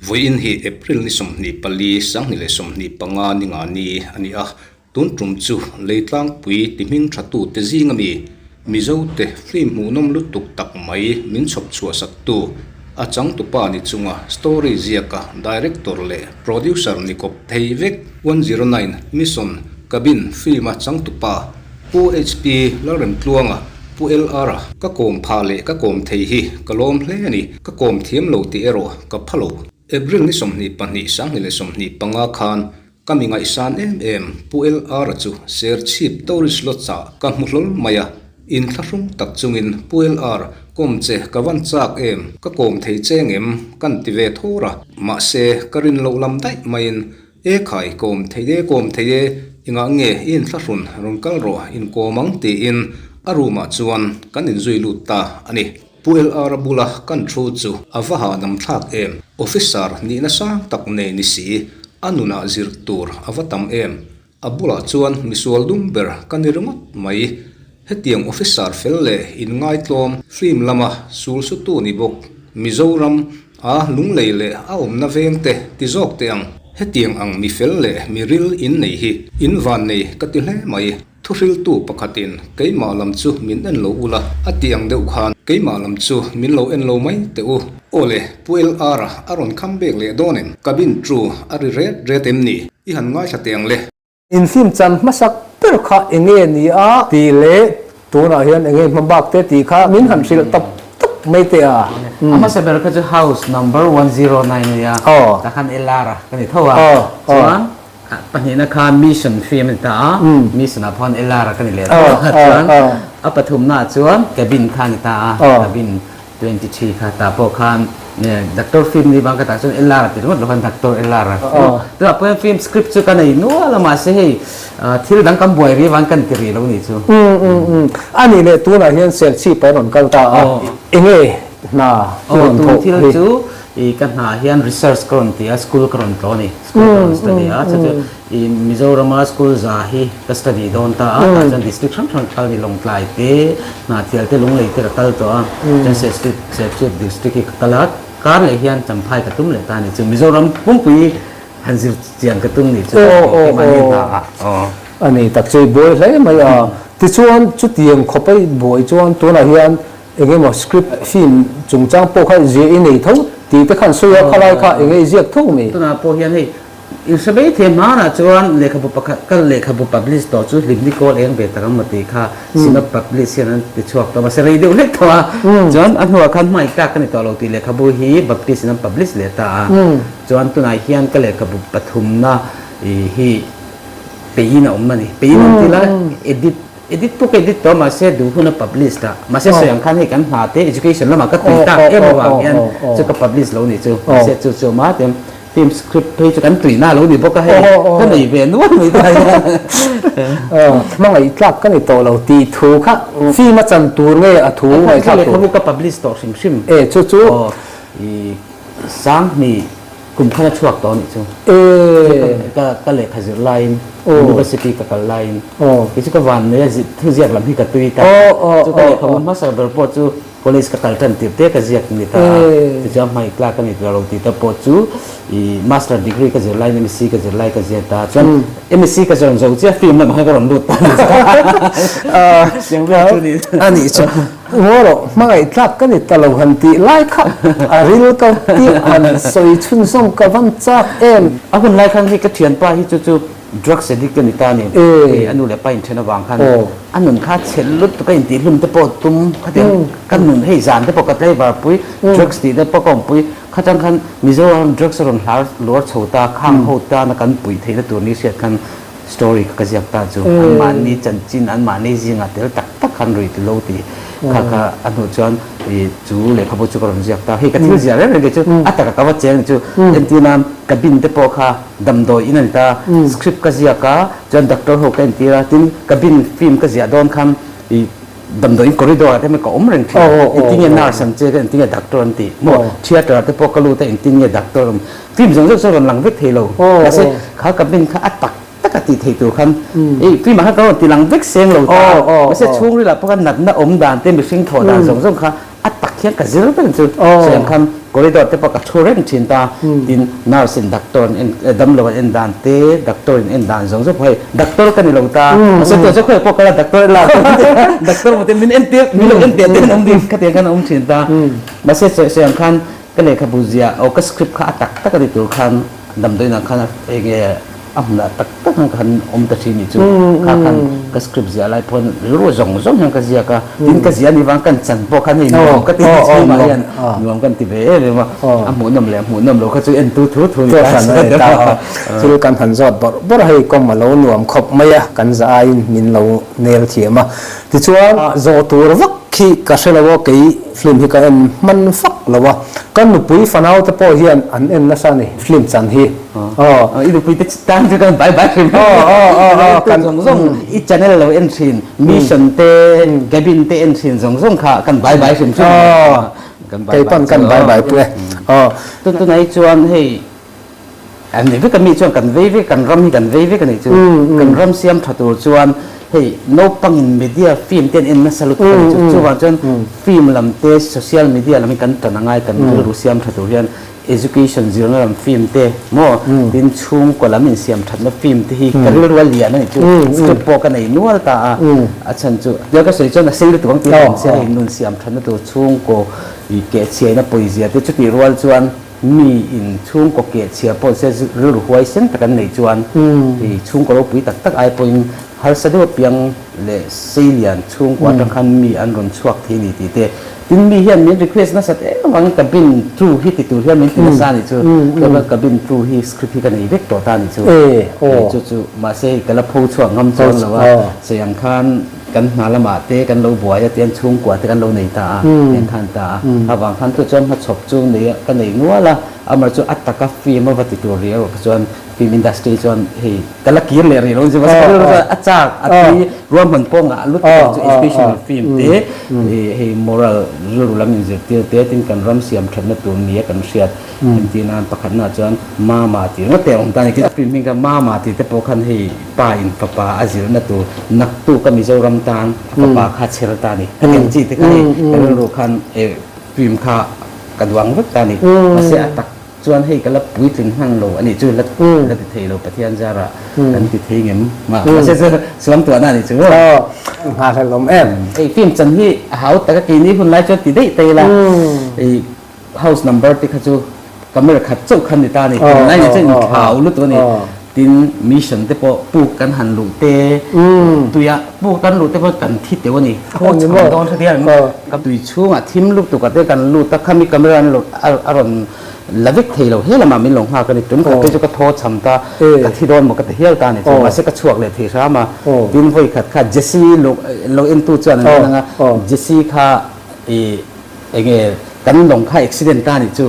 Vawiin hi April ni 24, 2025 ni nga ni a ni a, tun tum chu Leitlangpui ti hming tha tute zing ami Mizote film hmuhnawm lutuk tak mai min chhawp chhuah saktu a changtupa ni chunga story ziaka director leh producer ni kawp thei vek 109 Mission Cabin film-a changtupa Pu HP Lalremtluanga, Pu LR-a ka kawm phah leh ka kawm thei hi ka lawm hle a ni, ka kawm thiam lo tih erawh ka pha lo. April ni 22 2025 khan ka mi ngaihsan em em Pu LR-a chu Serchhip Tourist Lodge-ah ka hmu hlawl mai a, inthlahrung tak chungin Pu LR, kawm che ka van chak em, ka kawm thei che ngem kan ti ve thawr a, mahse ka rin loh lam daih maiin E khai, kawm thei e, kawm thei e, engah nge i inthlahrun rawn kal rawh, inkawm ang tiin a room ah chuan kan inzui lut ta a ni. Pu LR bula kan thu chu a va hahdam thlak em, officer nihna sang tak nei ni si, a nunah zir tur a va tam em, a bulah chuan misual dum ber ka ni ringawt mai. Hetiang officer fel leh inngaitlawm film lama sul sutu ni bawk Mizoram a lunglei leh a awmna veng te ti zawk teh ang. Hetiang ang mi fel leh mi ril in nei hi in van nei ka ti hle mai. Thuhriltu pakhatin keimah lam chu min en lo ula a ti ang deuh khan keimah lam chu min lo en lo mai teh u. Aw le, Pu LR a rawn kham bek leh dawn em? Cabin crew a ri ret ret em ni? I han ngaithla teh ang le. In film chan hmasak ber kha enge ni a tih leh tunah hian enge hma bak te tih kha min han hrilh tawp tawp mai teh a. A hmasa ber kha chu house number 109 a nia, tah khan LR a ka ni tho a, chuan pahnihna kha mission film a ni ta a, mission ah pawh khan LR a ka ni leh tho a, chuan a pathumna ah chuan cabin kha a ni ta a, cabin 23 kha tah pawh khan Doctor film ni bang ka tah chuan LR ti ringawt lo khan Doctor LR a tunah pawh hian film script chu ka nei nual a mahse hei thil dang kan buai rih vang kan ti rih lo ni chu. A nih leh tunah hian Serchhip a rawn kal ta a enge hna i rawn thawh hi? Thil chu i ka hna hian research ka rawn ti a school ka rawn tlawh a ni school ka rawn study a chu chu I Mizorama school za hi ka study dawn ta a, tah chuan district hrang hrang kal ni Lawngtlai te, Hnahthial te, Lunglei te ka kal tawh a, chuan Serchhip Serchhip district hi ka kal a, kar leh hian Champhai ka tum leh ta a ni chu Mizoram pumpui han zir chian ka tum ni chu keimahni hna ah aw. A ni tak chu i buai hle mai a, tichuan chutiang khawpa i buai chuan tunah hian eng emaw script film chungchang pawh kha ziah i nei tho tih te khan sawi a, khalai kha eng nge i ziak tho mai? Tunah pawh hian hei In hre mai thei hmanah chuan lehkhabu pakhat ka lehkhabu publish tawh chu Hlimni Kawl eng ve tak ang maw tih kha Synod publish hian an ti chhuak tawh mahse rei deuh hlek tawh a chuan a hnuah khan hmangaih tlak ka ni tawh lo tih lehkhabu hi Baptist in an publish leh ta a chuan tunah hian ka lehkhabu pathumna hi peiin a awm a ni peiin an ti la edit edit pawh ka edit tawh mahse duh hun a publish ta mahse sawi ang khan hei kan hna te education lamah ka tui tak em avang hian chu ka publish lo nih chu mahse chu chu awm a tiang Film script phei chu kan tuina lo ni bawk a hei ka nei ve nual mai ta hian. Hmangaih tlak ka ni tawh lo tih thu kha film a chan tur nge a thu ngaihthlak tur? Lehkhabu ka publish tawh hrim hrim. E chu chu. Aw i Sanghni kum khan a chhuak tawh anih chu. E. Ka ka lehkha zir laiin university ka kal laiin kei chu ka van nei a thuziak lam hi ka tui ta. Chu ka lehkhabu hmasa ber pawh chu College ka kal tan tir te ka ziak ni ta a, tichuan hmai tlak a ni ta lo tih te pawh chu i master degree ka zir laiin MSc ka zir lai ka ziak ta a, chuan MSc ka zawrh zo chiah film lamah khan ka rawn lut ta a ni chiang vel chu ni. A nih chu ngaw rawh, hmangaih tlak ka ni ta lo han tih lai kha a ril ka tih han sawi chhunzawm ka van chak em. A hun lai khan hei ka thianpa hi chu chu Drugs addict a ni ta a ni. Hei a nu leh pa inthen avang khan a nun kha chhe lutuk a intihhlum te pawh tum khatiang ka nun hei zan te pawh ka tlaivar pui drugs tih te pawh ka awmpui khatang khan Mizoram drugs a rawn hlar luar chho ta khang ho tana kan puih theihna tur ni hriat khan story kha ka ziak ta chu anmahni chanchin anmahni zingah tel tak tak khan ruih ti lo tih kha kha a hnuh chuan i chu lehkhabu chu ka rawn ziak ta hei ka thil ziah reng reng kei chu a taka ka va cheng chu entirna cabin te pawh kha Damdawi in a ni ta, script ka ziak a, chuan doctor ho ka entir a, tin cabin film ka ziah dawn khan i damdawi in corridor ah te hian ka awm reng thin, engtin nge nurse an che ka engtin nge doctor an tih maw, theatre ah te pawh ka lut a engtin nge doctor awm, film zawng zawng chu a rawn lang vek thei lo, mahse kha cabin kha a tak. taka tih theih tur khan i film ah khan ka rawn ti lang vek seng lo ta a, mahse chhungril ah pawh khan natna awm dan te mihring thawh dan zawng zawng kha a tak hian ka zir vek chu chutiang khan corridor te pawh ka thu reng thin ta tin nurse in doctor an en damlo an en dan te doctor in en dan zawng zawng pawh hei doctor ka ni lo ta mahse tun chu khawiah pawh kala doctor la doctor maw te min entir min lo entir te an awm ding khatiang khan a awm thin ta mahse chutiang khan ka lehkhabu ziah aw ka script kha a tak tak a ni tur khan Damdawiinah khan eng nge a hmunah tak tak khan ka han awm ta thin nih chu. Kha khan ka script ziah lai pawhin rilru zawng zawng hian ka ziak a, tin ka ziah anih vang kan chan pawh khan hei nuam ka ti ta chhungah hian nuam kan ti ve em em a, a hmuhnawm leh a hmuhnawm lo kha chu entu thu thu ni ta se ta a. Thil kan han zawt bawrh bawrh a, hei kawm a lo nuam khawp mai a, kan za aiin min lo nel thiam a. Tichuan zawh tur vak khi ka hre lo a, kei film hi ka en hman fak lo a, ka nupui fanau te pawh hian an en nasa a ni film chan hi aw. I nupui te tan chu kan bai bai hrim hrim a, kan en zawng zawng i channel lo en thin, mission te cabin te en thin zawng zawng kha kan bai bai hrim hrim a, kan bai bai kan bai bai pui e aw. Tunai chuan hei An ni vek a mi chuan kan vei vek, kan ram hi kan vei vek a nih chu. Kan ram siam tha tur chuan hei naupangin media film te an en nasa lutuk a nih chu. Chuvang chuan film lam te social media lam hi kan tan a ngai kan rilru siam tha tur hian education zirna lam film te maw tin chhungkaw lam insiam thatna film te hi ka rilru a lian a nih chu. Script pawh ka nei nual ta a, a chhan chu tiang ka sawi chuan a sei lutuk ang tih ka hria hei nun siam thatna tur chhungkaw kehchhiaina pawizia te chutih rual chuan Mi in chhungkaw keh chhia pawh se rilru huaisen tak an neih chuan i chhungkaw ropui tak tak ai pawhin harsa deuh apiang leh seilian chhungkua atang khan mi an rawn chhuak thei a ni tih te. Tin mi hian min request nasat em avangin cabin crew hi ti tur hian min ti nasa a nih chu. Chuan cabin crew hi script hi ka nei vek tawh ta a nih chu. Chu chu mahse hei ka la pho chhuak ngam chuan lo a, sawi ang khan Kan hna lamah te kan lo buai a tian chhungkua te kan lo nei ta a, tian khan ta a. Avang khan chu chuan hmachhawp chu nei ka nei nual a, amah chu a taka film a va ti tur rih erawh kha chuan film industry chuan hei ka la kir leh rih lo zim a, a chak a tui ruahman pawh ngah lut tak chu educational film te hei moral rilru lam inzirtir te tin kan ram siam thatna tur nia kan hriat Entir nan pakhatnaah chuan Mama tih ringawt te a awm ta a ni. Film hming kha Mama tih te pawh khan hei pa in fapa a zirna tur naktuk a Mizoram tan a fapa kha a chher ta a ni. Hetiang chi te kha hei ka rilru khan film kha ka duang vek ta a ni. Mahse a tak chuan hei ka la puitling hman lo a nih chu la la ti thei lo Pathian zarah kan ti thei ngem mahse chu suam tuahna a nih chu. Nghahhlelh awm em. Hei film chan hi a hau tak a keini hun lai chuan ti daih ta ila. House number te kha chu camera khat chauh kha ni ta a ni. Tunlai ni chuan inthlau lutuk a ni. Tin, mission te pawh puk kan han luh te, tuia puk kan luh te pawh kan thi teuh a ni. Khaw chhang dawn hre diam ka tui chhungah thim lutuk ah te kan lut a, khami camera an lo a rawn la vek thei lo. He lamah min lo nghak a ni. Tum khat te chu ka thaw chham ta, ka thi dawn maw ka ti hial ta a ni chu. Mahse ka chhuak leh thei hram a. Tin, vawi khat kha Jesse lo entu chuan an en ang a, Jesse kha i Enge kan lawng kha accident ta nih chu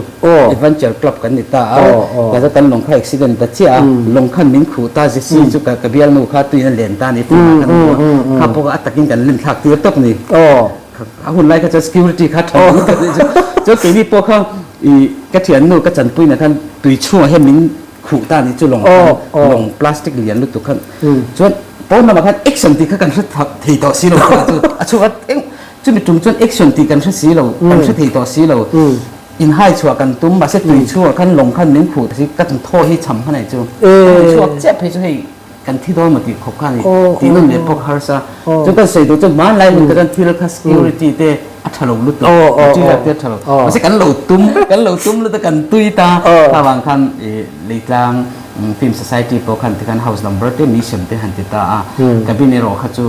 adventure club kan ni ta a ka chuan kan lawng kha accident ta chiah a lawng khan min khuh ta Jessy chu ka bialnu kha tuiin a len ta ni tunah kan hmu a kha pawh kha a takin kan len thlak tir tawp ni a hun lai kha chuan security kha tha lo lutuk nih chu chuan keini pawh kha i ka thiannu ka chanpuina khan tui chhungah hian min khuh ta nih chu lawng khan lawng plastic lian lutuk khan chuan pawn lamah khan action tih kha kan hre thei tawh si lo chu a chhuak a eng Chumi tum chuan action tih kan hre si lo, kan hre thei tawh si lo. Inhai chhuah kan tum, mahse tui chhuah khan lawng khan min khuh ta si, ka thaw hi cham khan ai chu. Kan han chhuak chiah phei chu hei kan thi dawn maw tih khawp kha a ni, tih nawn leh pawk harsa. Chu kan sawi duh chuan hmanlai hun te chuan thil kha security te a tha lo lutuk, material te a tha lo. Mahse kan lo tum, kan lo tum lut a kan tui ta, kha vang khan Leitlang Film Society pawh khan tikhan house number te mission te han ti ta a, cabin erawh kha chu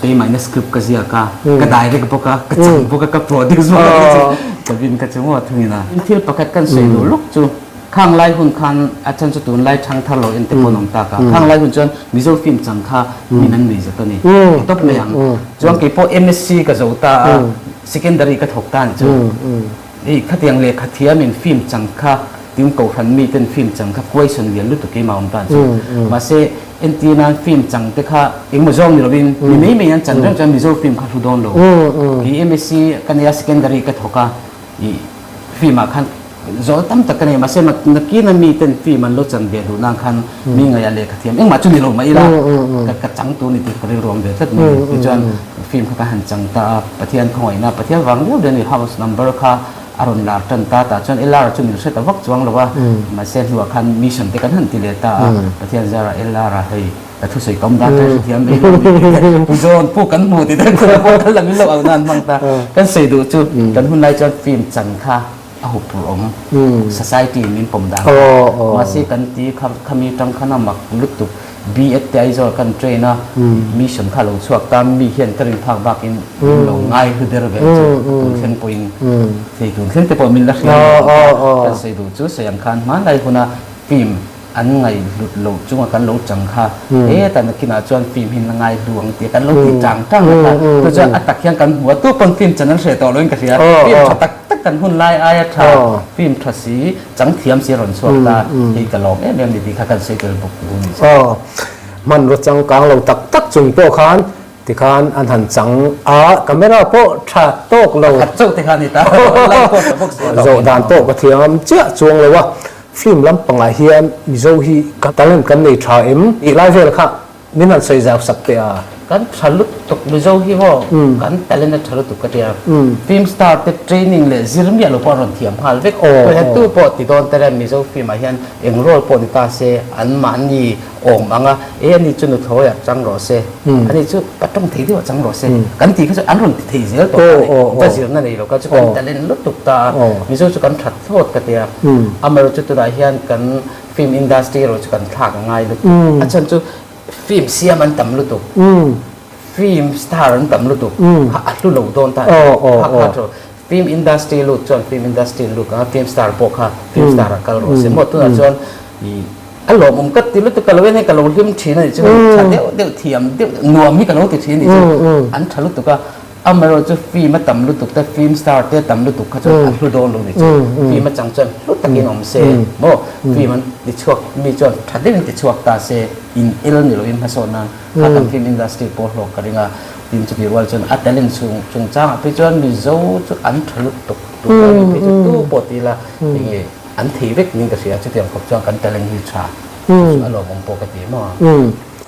Keimahina script ka ziak a, ka direct bawk a, ka chang bawk a, ka produce bawk a tih chu cabin ka chu maw thungin a. Thil pakhat kan sawi duh lawk chu khang lai hun khan a chhan chu tunlai thang thar lo en te pawh an awm tak a, khang lai hun chuan Mizo film chang kha min an nuih zat a ni. Ti tawp mai ang. Chuan kei pawh MSc ka zo ta a, secondary ka thawk ta a nih chu. Hei khatiang lehkha thiamin film chang kha tin kohhran miten film chang kha question lian lutuk keimah awm tan chu. Mahse entir nan film chang te kha engmaw zawng ni lovin mi mai mai an chan reng chuan Mizo film kha hlu dawn lo. Kei MSc ka nia secondary ka thawk a, ih film ah khan Zawl tam tak ka nei mahse nakina mi ten film an lo chan ve duh nan khan mi ngaihah lehkha thiam engmah chu ni lo mah ila ka chang tur ni tih ka rilruam ve tlat mai. Tichuan film kha ka han chang ta a, Pathian khawngaihna Pathian vang riau riau a ni house number kha a rawn lar tan ta tah chuan LR chu min hre ta vak chuang lo a, mahse hnuah khan mission te kan han ti leh ta a, Pathian zarah LR a hei ka thusawi ka awm dan kha hrethiam mai lo ni tih te Pu John pu kan hmu tih te khua pawh kan la min lo au nan hmang ta. Kan sawi duh chu kan hun lai chuan film chan kha a hup pur awm society in min pawm dan kha mahse kan ti kha khami tang khan a mak lutuk B.Ed te Aizawl kan train a mission kha lo chhuak ta mi hian ka rin phak bakin min lo ngai hlu der ve chu tun thleng pawhin thei tun thleng te pawh min la hria kan sawi duh chu sawi ang khan hmanlai huna film an ngaihhlut loh chunga kan lo chang kha hetah nakinah chuan film hi na ngaihlu ang tih kan lo ti tang tang a kha chu chuan a tak hian kan hmu a tu pawn film chan an hreh tawh loin ka hria film tha tak tak kan hun lai aia tha film tha si chang thiam si a rawn chhuak ta hei ka lawm em em ni tih kha kan sawi tel bawk duh ni. Aw hmanraw changkang lo tak tak chung pawh khan Tikhan an han chang a, camera pawh tha tawk lo. Pakhat chauh te kha a ni ta, light pawh tha bawk si a lo. Zawh dan pawh ka thiam chiah chuang lo a, film lampangah hian Mizo hi ka talent kan nei tha em tih lai vel kha min han sawi zau sak teh a. Kan tha lutuk Mizo hi maw kan talent a tha lutuk ka tia, film star te training leh zir miah lo pawh an rawn thiam nghal vek. Kawlhettu pawh ti dawn tel e Mizo film ah hian eng role pawh ni ta se anmahni awm ang a, e ani chu nuthlawi ah chang rawh se, ani chu pa tawng thei deuh ah chang rawh se, kan tih kha chu an rawn ti thei zel tawh ta a ni, va zirna nei lo kha chu kan talent lutuk ta a, Mizo chu kan that thlawt ka tia, amaherawh chu tunah hian kan film industry erawh chu kan thlak a ngai lutuk, a chhan chu film siam an tam lutuk, film star an tam lutuk, kha a hlu lo dawn ta a ni, kha kha chu film industry lut chuan film industry lut ang a, film star pawh kha film star ah kal rawh se maw, tunah chuan ih. A lawmawm ka ti lutuk ka lo en hi ka lo hlim thin a nih chu tha deuh deuh thiam deuh deuh nuam hi ka lo ti thin a nih chu an tha lutuk a amaherawh chu film a tam lutuk te film star te tam lutuk kha chuan a hlu dawn lo nih chu film a chang chuan hlu takin awm se maw film an ti chhuak mi chuan tha deuhin ti chhuak ta se in el ni loin hmasawn nan kha kan film industry pawh hlawk ka ring a tin chutih rual chuan a talent chung chungchangah phei chuan Mizo chu an tha lutuk tunlai mi phei chu tu pawh ti ila enge An thei vek niin ka hria, chutiang khawp chuan kan talent hi tha chu a lawmawm pawh ka ti maw.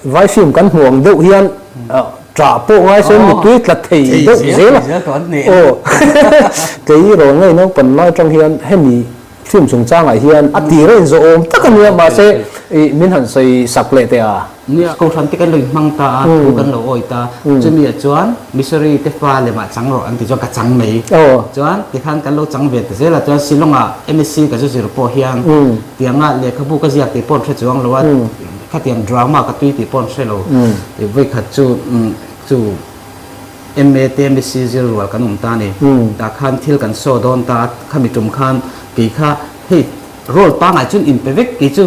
Vai film kan hmuh ang deuh hian ṭah pawh ngai sawn mittui tla thei deuh zel a. Aw kei rawn ngei naupan lai aṭang hian hemi film chungchangah hian a tir a inzawh awm tak a nia mahse min han sawi sak leh teh a. Nia, Kohhran te kan lo inhmang ta a, thu kan lo awi ta. Chumi ah chuan Missouri te fa lemah chang rawh an ti chuan ka chang mai. Chuan tikhan kan lo chang ve ta zel a, chuan Shillong ah MSc ka zu zir pawh hian tianga lehkhabu ka ziak tih pawh an hre chuang lo a, khatiang drama ka tui tih pawh an hre lo. Vawikhat chu chu MA te MSc zir rual kan awm ta a ni. Tah khan thil kan saw dawn ta a, khami tum khan kei kha hei Role pangai chuan in pe vek kei chu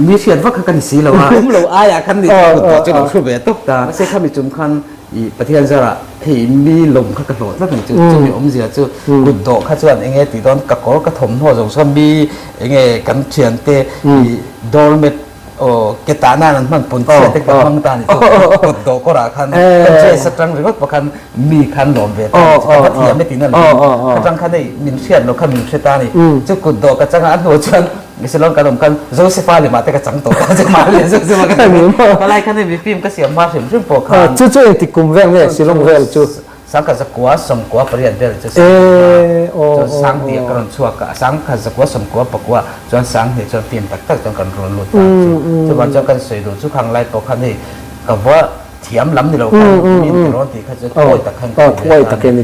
mi hriat vak kha ka ni si lo a. Awm lo aiah khan ni kut pawh chu lo hru ve tawp ta. Mahse khami chung khan i Pathian zarah hei mi lawm kha ka hlawh tlat ang chu. Chumi awmzia chu kut dawh kha chuan enge tih dawn ka kawr ka thawmhnaw zawng chuan mi enge kan thiante i doormat Aw, ke tah nan an hman pawn chhiat te ka hmang ta ni chu. Kut dawh kawrah khan ka dress atang ringawt pawh khan mi khan lawm ve ta ni chu. Ka va thiam e tiin a lo in. Ka tang khan hei min hriat loh kha min hre ta ni. Chu kut dawh ka chang a, a hnuah chuan Misilon kan awm khan Josepha lemah te ka chang tawh ta chu mahni Josepha ka ti. Ka lai khan hei mi film ka siam hma hrim hrim pawh khan. Chu chu engtik kum vel nge Shillong vel chu? Sangkhat zakua sawmkua pariat vel chu sang hnih a, chuan sang tih ah ka rawn chhuak a, sangkhat zakua sawmkua pakua chuan sang hnih chuan film tak tak chuan kan rawn lut ta chu. Chuvang chuan kan sawi duh chu khang lai pawh khan hei ka va thiam lam ni lo khan min ti rawn tih kha chu thuawi tak khan ka ti ve ta a ni.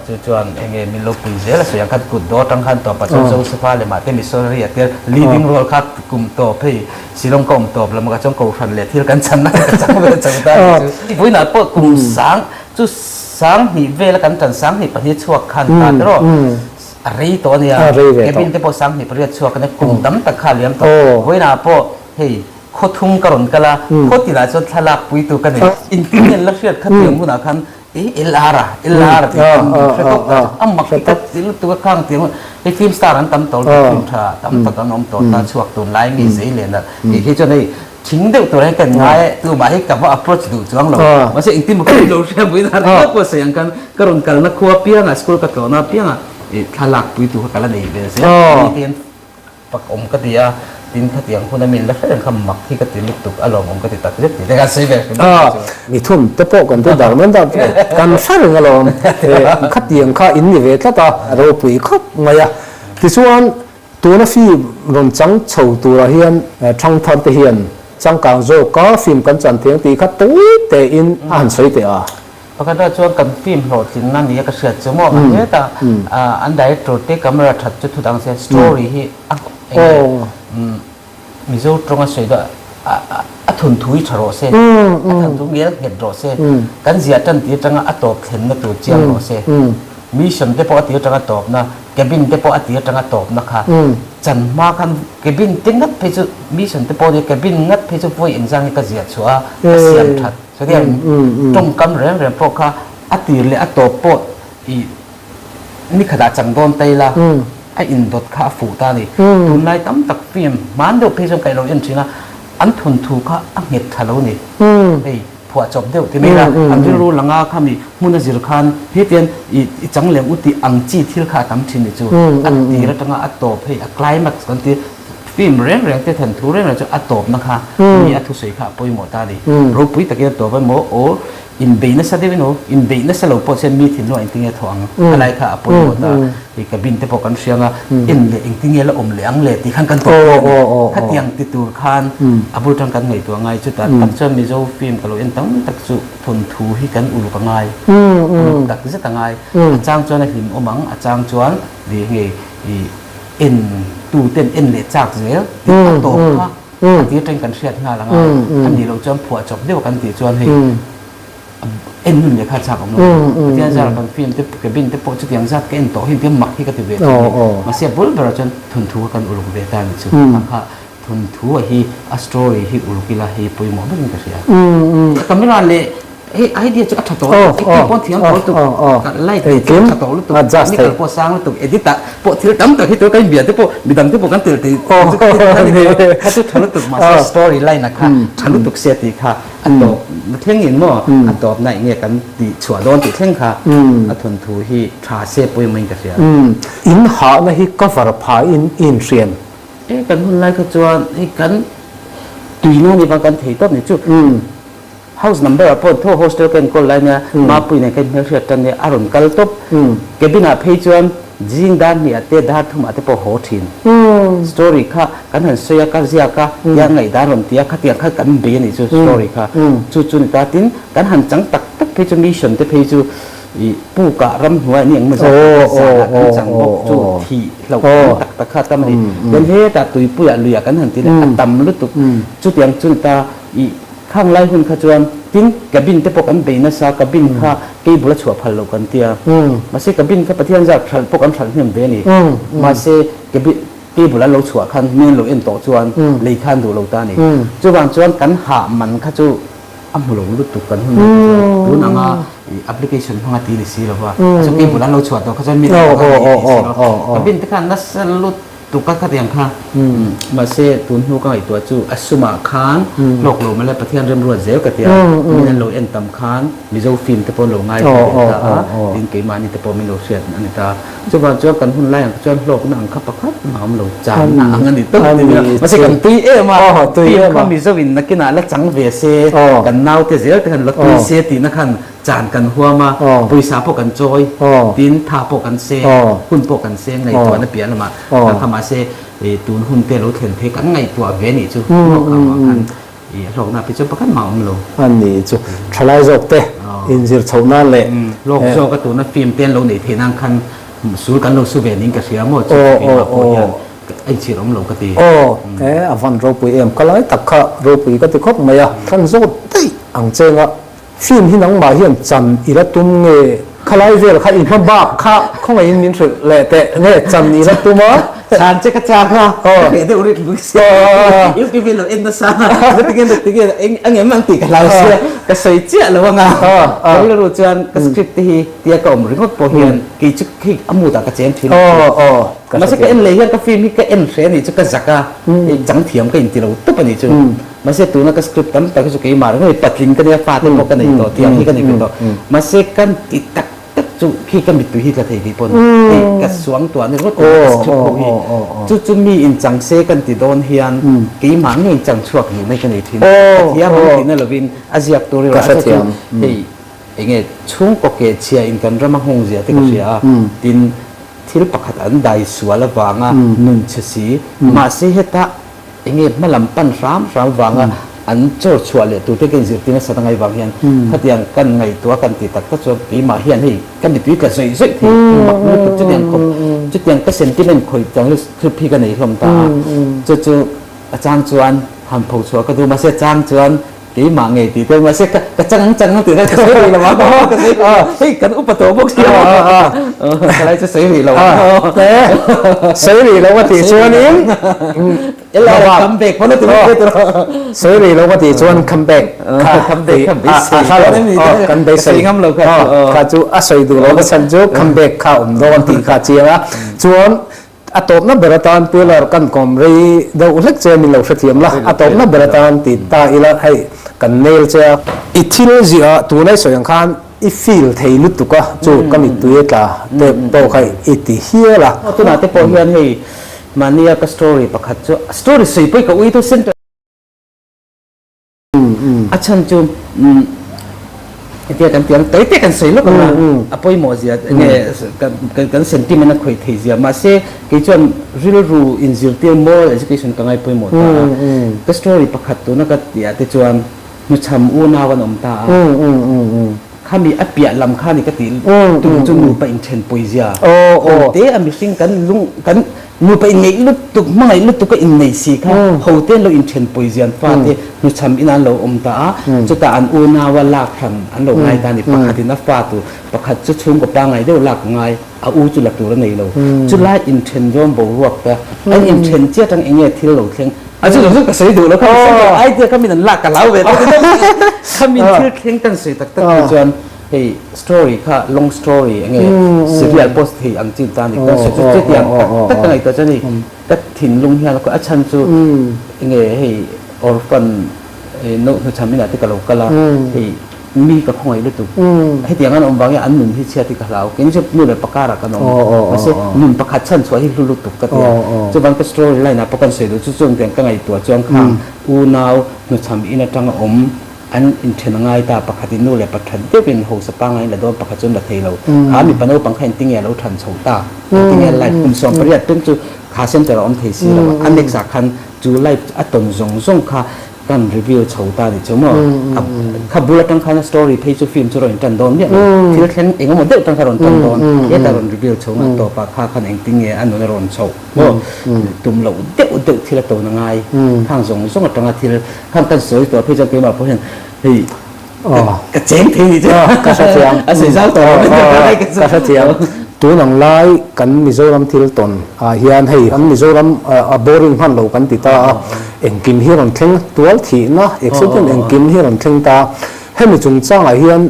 Chu chuan enge min lo pui zel a sawi ang khan kut dawr atang khan tawp ah chuan Josepha leh mahte missionary a tel leading role kha kum tawp hei Shillong ka awm tawp lam ah chuan kohhran leh thil kan chhan na ka chang ve chho ta a ni chu. Vawiinah pawh kum sang Chu 2000 vela kan tan 2002 chhuak khan ta te rawh a rei tawh a nia cabin te pawh 28 chhuak a nia kum tam tak kha a liam tawh vawiinah pawh hei khaw thum ka rawn kal a khaw tinah chuan thlalak puitu ka nei intin la hriat kha tiang hunah khan e LR a LR tih khan min hre tawp ta a mak ti tak ti lutuk a khang tiang hei film star an tam tawh lutuk film tha tam tak an awm tawh ta chhuak tunlai mi zei leh nalh tih hi chuan hei Thing deuh tur hi kan ngai e, tumah hi ka va approach duh chuang lo. Mahse engtin maw ka lo hria mui na ringawt pawh sawi ang khan ka rawn kalna khua piangah school ka tlawhna piangah i thlalak pui tur kha ka la nei ve zel. Mi te hian Fak awm ka ti a, tin khatiang hun a min la hre reng kha mak hi ka ti lutuk a lawmawm ka ti tak zet tih te khan sawi ve hrim A, mithun te pawh kan ti dar mai dar kan hre reng alawm khatiang kha in ni ve tlat a, ropui khawp mai a. Tichuan tuna film rawn chang chho turah hian thangthar te hian changkang zawka film kan chan thei ang tih kha tawi tein a han sawi teh a. Pakhatah chuan kan film hlawhtlinna nia ka hriat chu maw a hetah an director te camera that chu thu dang se story hi a eng Mizo tawnga sawi dawn a thunthu hi tha rawh se a thanthu ngel nghet rawh se kan ziah tan tir atanga a tawp thlenna tur chiang rawh se mission te pawh a tir atanga tawpna cabin te pawh a tir atanga tawpna kha chan hma khan cabin te ngat phei chu mission te pawh nia cabin ngat phei chu vawi engzang hi ka ziah chhuah a ka siam that Chutiang tawngkam reng reng pawh kha a tir leh a tawp pawh i ni khatah chang dawn ta ila a indawt kha a fuh ta a ni. Tunlai tam tak film hman deuh phei chuan kaih lo en thin a, an thawnthu kha a nghet tha lo ni. Hei phuahchawp deuh ti mai ila an rilru langa khami hmun a zir khan hetian i chang lem u tih ang chi thil kha a tam thin ni chu. A tir atanga a tawp hei a climax kan ti. Film reng reng te than thu reng reng chu a tawpna kha mi a thusawi kha a pawimawh ta a ni. Ropui takin a tawp a maw aw inbeih nasa deuh in aw inbeih nasa lo pawh chuan mi thinlung ah engtinge a thawh ang a lai kha a pawimawh ta. Hei cabin te pawh kan hria anga en leh engtinge la awm leh ang le tih khan kan tawp thei a ni. Khatiang ti tur khan a bul tang kan ngaihtuah ngai chutah tak chuan Mizo film ka lo en tam tak chu thawnthu hi kan uluk a ngai uluk tak zet a ngai. A chang chuan a hlim awm ang a chang chuan ve nge i En tu ten en leh chak zel tih a tawp kha a tir teng kan hriat nghal ang a, a nih loh chuan phuah chawp deuh kan tih chuan hei en nun leh kha chak awm lo. Pathian zara kan film te cabin te pawh chutiang zat ka en tawh hi engtin mak hi ka ti ve thin a ni. Mahse a bul berah chuan thawnthu kha kan uluk ve ta a ni chu. Kha kha thawnthu a hi a story hi uluk ila hei pawimawh berin ka hria. Camera leh Hei idea chu a tha tawh lutuk, acting pawh thiam tawh lutuk, light chu a tha tawh lutuk, technical pawh sang lutuk, edit ah pawh thil tam tak hi tur kan inbia te pawh midang te pawh kan tel thei chu kha chu tha lutuk mahse story line ah kha tha lutuk sia tih kha a tawp na thleng in maw a tawp na enge kan tih chhuah dawn tih thleng kha a thawnthu hi tha se pawimawh in ka hria. In hahna hi cover phah in i inhriam. E kan hun lai kha chuan hei kan tuina ni vang kan thei tawp ni chu. House number ah pawh tho hostel ka enkawl lai nia Mapui nen ka inhmelhriat tan nia a rawn kal tawp. Cabin ah phei chuan zing dar hnih ah te dar thum ah te pawh haw thin. Story kha kan han sawi a ka ziak a tia ngaihdan rawn ti a khatiang kha kan bei a nih chu story kha chu chu ni ta tin kan han chang tak tak phei chu mission te phei chu ih puk ah ramhnuai ah ni engemaw zat zan ah kan chang bawk chu thih hlauh tam tak tak kha tam a ni. Chuan hetah tuipui ah lui ah kan han ti leh a tam lutuk chutiang chu ni ta ih Khang lai hun kha chuan tin cabin te pawh kan bei nasa, cabin kha cable a chhuah phal loh kan tia. Mahse cabin kha Pathian zar hralh pawh kan hralh hnem ve a ni. Mahse cabin cable an lo chhuah khan mi an lo en tawh chuan lei kha an duh lo ta a ni. Chuvang chuan kan hah man kha chu a hmu lo lutuk kan hun lai kha chuan tun anga application hmanga ti ni si lova. Chu cable an lo chhuah tawh kha chuan mi dang khan lei thei si lo. Cabin te khan nasa lut Tuka khatiang kha mahse tun hnu ka ngaihtuah chu a sumah khan hlawk lo mawle Pathian remruat zel ka tia min an lo en tam khan Mizo film te pawh an lo ngai thei ve ta a tin keimahni te pawh min lo hriat a ni ta chuvang chuan kan hun lai ang chuan hlawkna ang kha pakhat mah awm lo channa ang a ni tawp ti nia mahse kan tui em a film kha Mizo in nakinah la chang ve se kan naute zel te khan la tui se tihna khan Chan kan huam a, pawisa pawh kan chawi, tin tha pawh kan seng, hun pawh kan seng ngaihtuahna piah lamah kha kha mahse tun hun te lo thlen phei kan ngaihtuah ve nih chu hlawk ang khan hlawkna phei chuan pakhat mah a awm lo. A ni chu thalai zawk te inzir chhoh nan leh. Hlawk zawk a tuna film te an lo neih theih nan khan sul kan lo su ve ning ka hria maw chu keimah pawh hian a inchhir awm lo ka ti. Aw e a van ropui em ka lai tak kha ropui ka ti khawp mai a, kan zawt daih ang cheng a. Film hi nangmah hian chan i la tum nge? Khalai vel kha i hma bak kha khawngaihin min hrilh leh teh nge chan i la tum a? Chan che ka chak a, ka hreh deuh rit lui sia, UPV lo en nasa a, tinge tinge eng engem ang tih ka hlau sia, ka sawi chiah lo anga, ka rilru chuan ka script te hi tia ka awm ringawt pawh hian kei chu hei a mood ah ka cheng thin a, mahse ka en leh hian ka film hi ka en hreh a nih chu ka zak a, chang thiam ka inti lo tawp a nih chu. Mahse tuna ka script tam tak hi chu keimah ringawt hi patling ka nia fate pawh ka nei tawh tih ang hi ka nei ve tawh. Mahse kan ti tak tak chu khi ka mittui hi tla thei tih pawh hei ka suangtuah ni ringawt tih ka script ho hi chu chu mi in chang se kan ti dawn hian keimah ngei in chang chhuak duh mai ka nei thin ka thiam ang tihna lovin a ziak tur erawh a chu hei enge chhungkaw ke chhia in kan ram a nghawng zia te ka hria a tin thil pakhat an dai sual avanga nun chhe si mahse heta Enge hma lam pan hram hram vanga an chawr chhuah leh turte ka inzirtir nasa ta ngai vang hian khatiang kan ngaihtuah kan ti tak tak chuan keimah hian hei ka mitui tla zawih zawih thei mak lutuk chutiang khawp chutiang ka sentiment khawih tang hi script hi ka nei hlawm ta a chu chu a chang chuan han pho chhuah ka duh mahse a chang chuan Keimah ngei tih te mahse ka ka chang ang chang ang tih ka sawi rih lo a ka sawi rih lo hei kan upa tawh bawk sia ka lai chu sawi rih lo a sawi rih lo a tih chuanin come back pawn a ti mai tur sawi rih lo a tih chuan come back kha come back kha beisei kan beisei ngam lo kha kha chu a sawi duh lo na chhan chu come back kha awm dawn tih kha chiang a chuan A tawpna ber atan Puelar kan kawm rei deuh hlek che min lo hrethiam la, a tawpna ber atan ti ta ila hei kan nail che a. I thil ziah tuna i sawi ang khan i feel thei lutuk a, chu ka mittui a tla te pawh kha i ti hial a. Tunah te pawh hian hei mahnia ka story pakhat chu story sawi pawh i ka ui tu center. A chhan chu hetia kan ti ang tawi te kan sawi lawk ang a, a pawimawh zia nge kan sentiment a khawih thei zia mahse kei chuan rilru inzirtir moral education ka ngai pawimawh ta a, ka story pakhat tuna ka tih ah te chuan hnuchham unau an awm ta a. Khami a piah lam kha ni ka tih tum chu nupa inthen pawizia ho te a mihring kan lung kan nupa inngeih lutuk hmangaih lutuk a innei si kha ho te an lo inthen pawizia an fate hnuchham in an lo awm ta a chutah an unau a lak hran an lo ngai ta a ni pakhat in a fa tur pakhat chu chhungkaw pangngai deuh lak a ngai a u chu la tur a nei lo chulai inthen zawm boruak te an inthen chiah atang enge thil lo thleng A chu chu ka sawi duh lo kha idea kha min an lak ka hlau ve ta kha min thil thleng kan sawi tak tak hi chuan hei story kha long story enge serial post thei ang chin ta ni kan sawi chu chutiang tak tak ka ngaihtuah chuan hei ka thinlung hian a chhan chu enge hei orphan no hnuchham inah te ka lo kal a hei Mi ka khawngaih lutuk. Hetiang an awm vangin an nun hi chhiat hi ka hlau. Keini chu nu leh pa karah kan awm. Mahse nun pakhat chhan chhuah hi hlu lutuk ka ti a. Chuvang ka story line ah pawh kan sawi duh chu chung tiang ka ngaihtuah chuan khang unau hnuchham in atanga awm an inthen a ngai ta. Pakhatin nu leh pa that deuhin hausa pangaiin la dawn pakhat chu an la thei lo. Kha mipa naupang kha engtinge a lo than chho ta? Engtinge life kum 18 peng chu kha center a awm thei si lo a. A next ah khan chu life a tawn zawng zawng kha Kan review chho ta ni chu maw? A kha bul atang khan a story phei chu film chu rawn intan dawn miah lo. Thil thleng eng emaw deuh tang kha rawn tan dawn. Hetah rawn review chho nghah tawp ah kha khan engtin nge a nun a rawn chhoh maw? Tum loh deuh deuh thil a tawn a ngai. Khang zawng zawng atanga thil khang kan sawi tawh phei chuan keimah pawh hian hei ka cheng thei ni chu. Ka hrethiam. A sawi zau tawh lo. Ka hrethiam. Tun ang lai kan Mizoram thil tawn ah hian hei kan Mizoram a boring hman lo kan ti ta a. Engkim hi rawn thleng tual thihna, accident engkim hi rawn thleng ta. Hemi chungchangah hian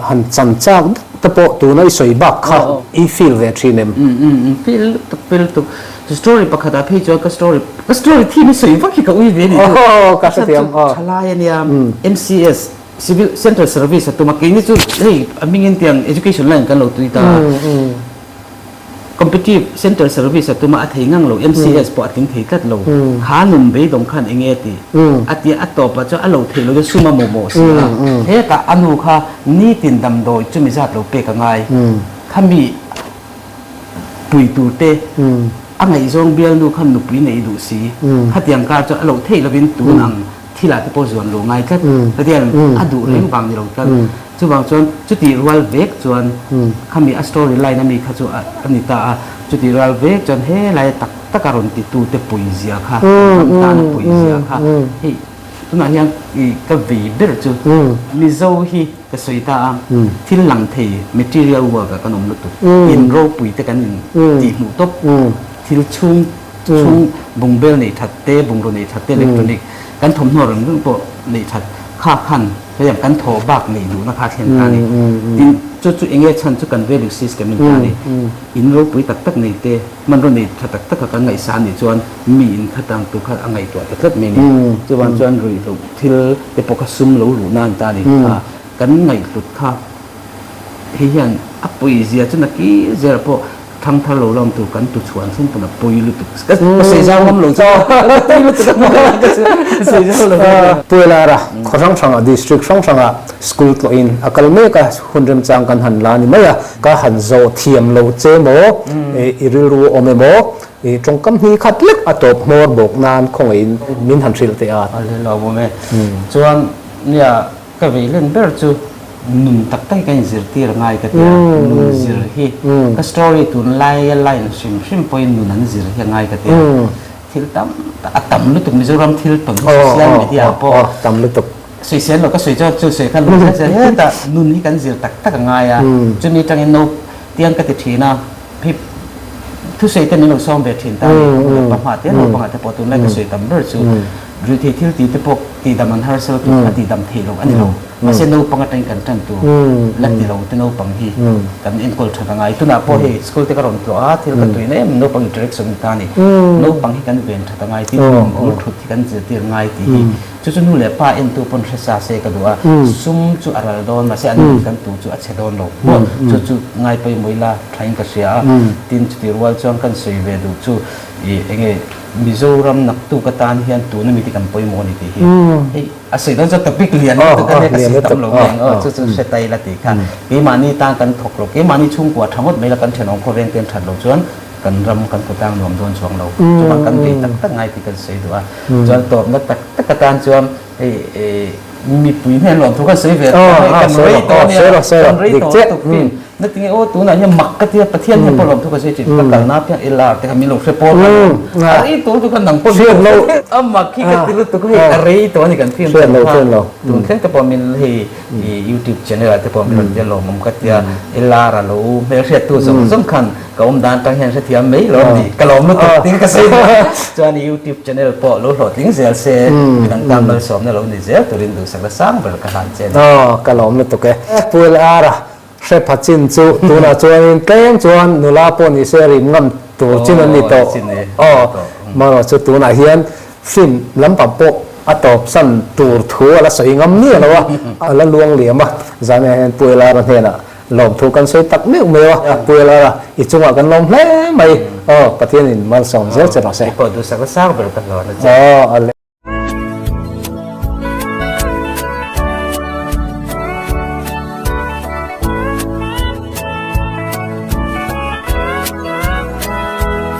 han chan chak deuh te pawh tuna i sawi bak kha i feel ve thin em? Umm feel lutuk feel lutuk. Story pakhatah phei chuan ka story ka story theme i sawi vak hi ka ui ve a nih chu. Aw ka hrethiam aw. Thalai a nia MCS Civil Central Service a tum a keini chu hei a hmingin tiang education line kan lo tui ta a. Competitive Central Service a tuma a thei ngang lo, MCS pawh a tling thei tlat lo. Kha nun beidawng khan eng nge ti? A tia a tawpah chuan a lo theih lo chu sum a mawhmawh si a. Hetah a nu kha nitin damdawi chumi zat lo pek a ngai. Khami pui tur te a ngaihzawng bialnu khan nupui nei duh si. Khatiang kar chuan a lo theih lovin tun ang thilah te pawh zuan lo ngai tlat. Khatiang a duh reng vang ni lo tlat. Chuvang chuan chutih rual vek chuan khami a story line ami kha chu a ni ta a, chutih rual vek chuan helai tak taka rawn titute puizia kha, kan ram tana puizia kha hei tunah hian i ka vei ber chu Mizo hi ka sawi ta a, thil lang thei material world ah kan awm lutuk, in ropui te kan in tihhmuh tawp, thil chhung chhung bungbel nei that te, bungraw nei that te, electronic kan thawmhnaw reng reng pawh nei that kha khan Hetiang kan thaw bak neih duhna kha a thlen ta a ni. Tin, chu chu enge chhan chu kan value system in ta a ni. In ropui tak tak nei te, hmanraw nei tha tak taka kan ngaihsa a nih chuan mi in kha tang tur kha a ngaihtuah ta tlat mai a ni. Chuvang chuan ruihhlo thil te pawh kha sum lo luh nan ta a ni. Kan ngaihhlut kha hei hian. A pui zia chu naki zel pawh thangthar lo lam tur kan tuchhuan thleng pawn a pawi lutuk. Ka sawi zau ngam lo chu ka tui lutuk a ka sawi zau lo. Puilara khaw hrang hrangah district hrang hrangah school tlawhin a kal mek a, hun remchang kan han la ni mai a, ka han zawh thiam lo che maw, i rilru a awm emaw, i tawngkam hni khat lek a tawp hmawr bawk nan khawngaihin min han hrilh teh a. A lel awm e. Chuan nia Ka vei len ber chu nun tak tak hi ka inzirtir a ngai ka ti a, nun zir hi ka story tunlaia line hrim hrim pawhin nun an zir hi a ngai ka ti a, thil tam tak a tam lutuk Mizoram thil tawn hi social media ah pawh tam lutuk sawisel lo ka sawi chuan chu sawi khan lung zet zet hetah nun hi kan zir tak tak a ngai a, chumi atangin no tiang ka ti thin a, hei thusawi te min lo sawm ve thin ta a ni, pa hma te naupangah te pawh tunlai ka sawi tam ber chu. Ruihtheih thil tih te pawh tihdam an harsal tur a tihdam theih loh a ni lo. Mahse naupang atangin kan tan tur la ti lo te naupang hi kan enkawl that a ngai. Tunah pawh hei school te ka rawn tlawh a, thil ka tuina em naupang interaction ni ta a ni. Naupang hi kan ven that a ngai tih tum bul thut hi kan zirtir ngai tih hi chu chu nu leh pa entu pawn hre sa se ka duh a. Sum chu a ral dawn mahse an nun kan tu chu a chhe dawn lo pawh chu chu ngai pawimawh ila thain ka hria a. Tin chutih rual chuan kan sawi ve duh chu ih enge Mizoram naktuk atan hian tuna mite kan pawimawh a ni tih hi hei a sawi dawn chuan topic lian lutuk a nia ka sawi tam lo mai ang aw chu chu hre ta ila tih kha keimahni tan kan thawk lo keimahni chhungkua tha ngawt mai la kan thenawm khawveng te an that lo chuan kan ram kan khawtlang nuam dawn chuang lo chuvang kan bei tak tak ngai tih kan sawi duh a chuan tawpna tak tak atan chuan hei mipui hnen lawmthu kan sawi ve hei kan rei tawh a nia kan rei tawh lutuk fin na tinge aw tunah hian mak ka tia Pathian hian pawh lawmthu ka sawi thin ka kalna piang LR te kha min lo hre pawl a a rei tawh lutuk kha nang pawh min lo hre a mak hi ka ti lutuk hei a rei tawh a ni kan film chan kha tun thleng te pawh min hei YouTube channel ah te pawh min rawn tia lawmawm ka tia LR a lo hmelhriattu zawng zawng khan Ka awm dan tang hian hrethiam mai lo a ni. Ka lawm lutuk tiin ka sawi duh a. Chuan YouTube channel pawh lo hlawhtling zel se, midang tan malsawmna lo ni zel turin duhsakna sang ber ka hlan che a ni. Aw, ka lawm lutuk e. Pu LR-a hre pha chin chu tunah chuanin tlem chuan nula pawh ni se rim ngam tur chin an ni tawh. Aw, marawh chu tunah hian film lampang pawh a tawp san tur thu a la sawi ngam miah lo a, a la luang liam a. Zanah hian Pu LR-a hnenah Lawmthu kan sawi tak meuh meuh a, Pu Elara, i chungah kan lawm hle mai. Aw, Pathianin malsawm zel che rawh se. I pawh duhsak la sang ber ka hlawh na che. Aw, a le.